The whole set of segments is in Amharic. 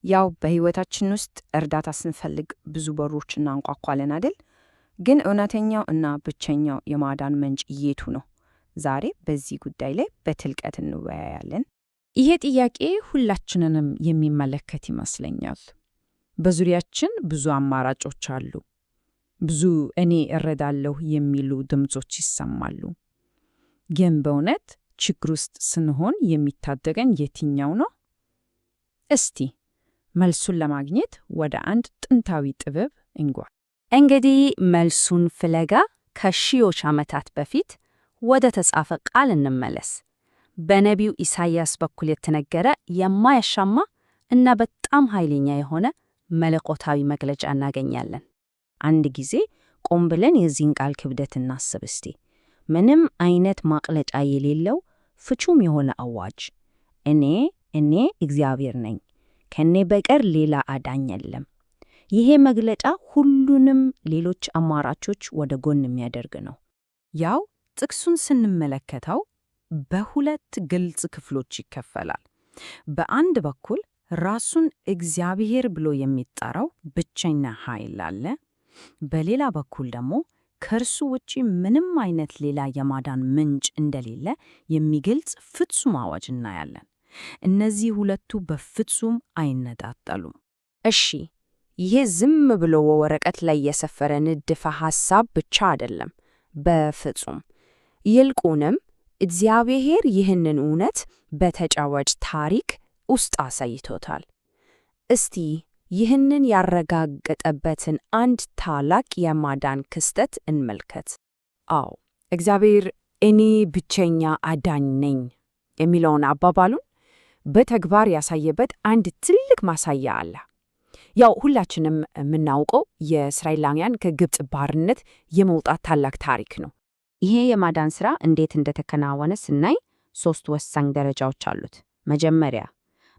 ያው በሕይወታችን ውስጥ እርዳታ ስንፈልግ ብዙ በሮች እናንኳኳለን አይደል? ግን እውነተኛው እና ብቸኛው የማዳን ምንጭ የቱ ነው? ዛሬ በዚህ ጉዳይ ላይ በጥልቀት እንወያያለን። ይሄ ጥያቄ ሁላችንንም የሚመለከት ይመስለኛል። በዙሪያችን ብዙ አማራጮች አሉ። ብዙ እኔ እረዳለሁ የሚሉ ድምጾች ይሰማሉ። ግን በእውነት ችግር ውስጥ ስንሆን የሚታደገን የትኛው ነው? እስቲ መልሱን ለማግኘት ወደ አንድ ጥንታዊ ጥበብ እንጓ። እንግዲህ መልሱን ፍለጋ ከሺዎች ዓመታት በፊት ወደ ተጻፈ ቃል እንመለስ። በነቢዩ ኢሳይያስ በኩል የተነገረ የማያሻማ እና በጣም ኃይለኛ የሆነ መለኮታዊ መግለጫ እናገኛለን። አንድ ጊዜ ቆም ብለን የዚህን ቃል ክብደት እናስብ እስቲ። ምንም አይነት ማቅለጫ የሌለው ፍጹም የሆነ አዋጅ። እኔ እኔ እግዚአብሔር ነኝ፣ ከእኔ በቀር ሌላ አዳኝ የለም። ይሄ መግለጫ ሁሉንም ሌሎች አማራጮች ወደ ጎን የሚያደርግ ነው። ያው ጥቅሱን ስንመለከተው በሁለት ግልጽ ክፍሎች ይከፈላል። በአንድ በኩል ራሱን እግዚአብሔር ብሎ የሚጠራው ብቸኛ ኃይል አለ። በሌላ በኩል ደግሞ ከእርሱ ውጪ ምንም አይነት ሌላ የማዳን ምንጭ እንደሌለ የሚገልጽ ፍጹም አዋጅ እናያለን። እነዚህ ሁለቱ በፍጹም አይነጣጠሉም። እሺ፣ ይሄ ዝም ብሎ ወረቀት ላይ የሰፈረ ንድፈ ሐሳብ ብቻ አይደለም፣ በፍጹም። ይልቁንም እግዚአብሔር ይህንን እውነት በተጫዋች ታሪክ ውስጥ አሳይቶታል። እስቲ ይህንን ያረጋገጠበትን አንድ ታላቅ የማዳን ክስተት እንመልከት። አዎ፣ እግዚአብሔር እኔ ብቸኛ አዳኝ ነኝ የሚለውን አባባሉን በተግባር ያሳየበት አንድ ትልቅ ማሳያ አለ። ያው ሁላችንም የምናውቀው የእስራኤላውያን ከግብፅ ባርነት የመውጣት ታላቅ ታሪክ ነው። ይሄ የማዳን ሥራ እንዴት እንደተከናወነ ስናይ ሦስት ወሳኝ ደረጃዎች አሉት። መጀመሪያ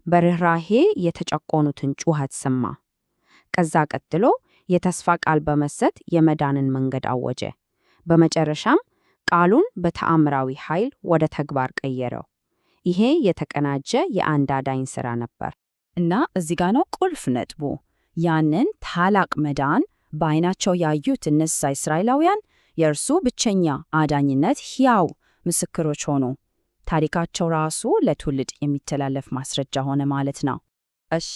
በርኅራኄ የተጨቆኑትን ጩኸት ሰማ። ከዛ ቀጥሎ የተስፋ ቃል በመስጠት የመዳንን መንገድ አወጀ። በመጨረሻም ቃሉን በተአምራዊ ኃይል ወደ ተግባር ቀየረው። ይሄ የተቀናጀ የአንድ አዳኝ ሥራ ነበር። እና እዚህ ጋ ነው ቁልፍ ነጥቡ። ያንን ታላቅ መዳን በዓይናቸው ያዩት እነዚያ እስራኤላውያን የእርሱ ብቸኛ አዳኝነት ሕያው ምስክሮች ሆኑ። ታሪካቸው ራሱ ለትውልድ የሚተላለፍ ማስረጃ ሆነ ማለት ነው። እሺ፣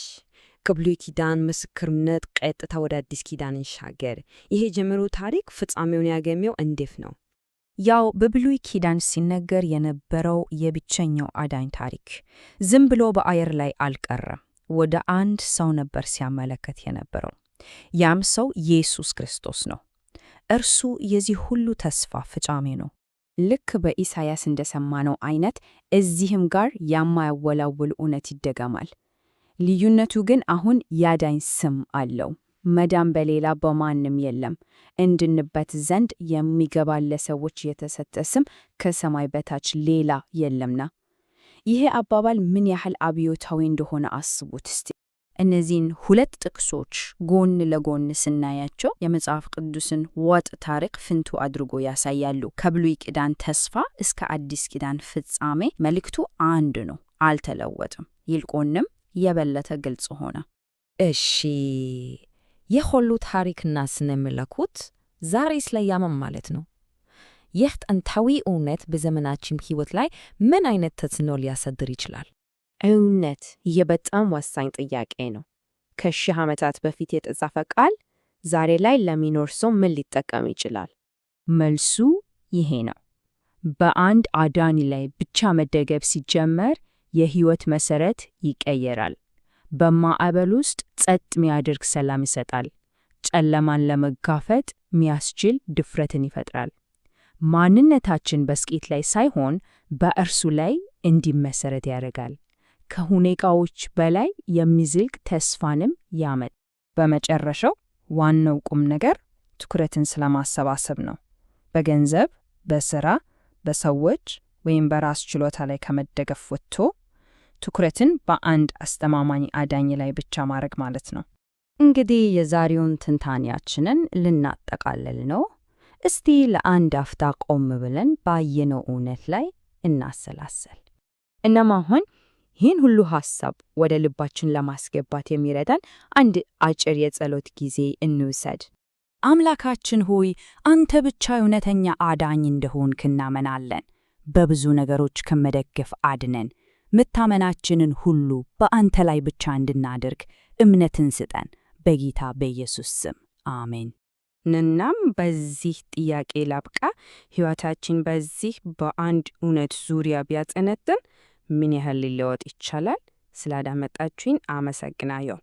ከብሉይ ኪዳን ምስክርነት ቀጥታ ወደ አዲስ ኪዳን እንሻገር። ይሄ ጀምሮ ታሪክ ፍጻሜውን ያገኘው እንዴት ነው? ያው በብሉይ ኪዳን ሲነገር የነበረው የብቸኛው አዳኝ ታሪክ ዝም ብሎ በአየር ላይ አልቀረም። ወደ አንድ ሰው ነበር ሲያመለከት የነበረው። ያም ሰው ኢየሱስ ክርስቶስ ነው። እርሱ የዚህ ሁሉ ተስፋ ፍጻሜ ነው። ልክ በኢሳይያስ እንደሰማነው አይነት እዚህም ጋር የማያወላውል እውነት ይደገማል። ልዩነቱ ግን አሁን ያዳኝ ስም አለው። መዳን በሌላ በማንም የለም፣ እንድንበት ዘንድ የሚገባ ለሰዎች የተሰጠ ስም ከሰማይ በታች ሌላ የለምና። ይሄ አባባል ምን ያህል አብዮታዊ እንደሆነ አስቡት እስቲ። እነዚህን ሁለት ጥቅሶች ጎን ለጎን ስናያቸው የመጽሐፍ ቅዱስን ወጥ ታሪክ ፍንቱ አድርጎ ያሳያሉ። ከብሉይ ኪዳን ተስፋ እስከ አዲስ ኪዳን ፍጻሜ መልእክቱ አንድ ነው፣ አልተለወጥም። ይልቁንም የበለጠ ግልጽ ሆነ። እሺ፣ ይህ ሁሉ ታሪክና ስነ መለኮት ዛሬስ ላይ ያመም ማለት ነው? ይህ ጥንታዊ እውነት በዘመናችን ሕይወት ላይ ምን አይነት ተጽዕኖ ሊያሳድር ይችላል? እውነት ይህ በጣም ወሳኝ ጥያቄ ነው። ከሺህ ዓመታት በፊት የተጻፈ ቃል ዛሬ ላይ ለሚኖር ሰው ምን ሊጠቀም ይችላል? መልሱ ይሄ ነው። በአንድ አዳኝ ላይ ብቻ መደገፍ ሲጀመር የሕይወት መሠረት ይቀየራል። በማዕበል ውስጥ ጸጥ የሚያደርግ ሰላም ይሰጣል። ጨለማን ለመጋፈጥ የሚያስችል ድፍረትን ይፈጥራል። ማንነታችን በስኬት ላይ ሳይሆን በእርሱ ላይ እንዲመሰረት ያደርጋል። ከሁኔታዎች በላይ የሚዝልቅ ተስፋንም ያመጣል። በመጨረሻው ዋናው ቁም ነገር ትኩረትን ስለማሰባሰብ ነው። በገንዘብ፣ በስራ፣ በሰዎች ወይም በራስ ችሎታ ላይ ከመደገፍ ወጥቶ ትኩረትን በአንድ አስተማማኝ አዳኝ ላይ ብቻ ማድረግ ማለት ነው። እንግዲህ የዛሬውን ትንታኔያችንን ልናጠቃልል ነው። እስቲ ለአንድ አፍታ ቆም ብለን ባየነው እውነት ላይ እናሰላሰል። እናም አሁን ይህን ሁሉ ሐሳብ ወደ ልባችን ለማስገባት የሚረዳን አንድ አጭር የጸሎት ጊዜ እንውሰድ። አምላካችን ሆይ፣ አንተ ብቻ እውነተኛ አዳኝ እንደሆንክ እናመናለን። በብዙ ነገሮች ከመደገፍ አድነን። መታመናችንን ሁሉ በአንተ ላይ ብቻ እንድናደርግ እምነትን ስጠን። በጌታ በኢየሱስ ስም አሜን። እናም በዚህ ጥያቄ ላብቃ። ሕይወታችን በዚህ በአንድ እውነት ዙሪያ ቢያጠነጥን ምን ያህል ሊለወጥ ይቻላል? ስላዳመጣችሁኝ አመሰግናለሁ።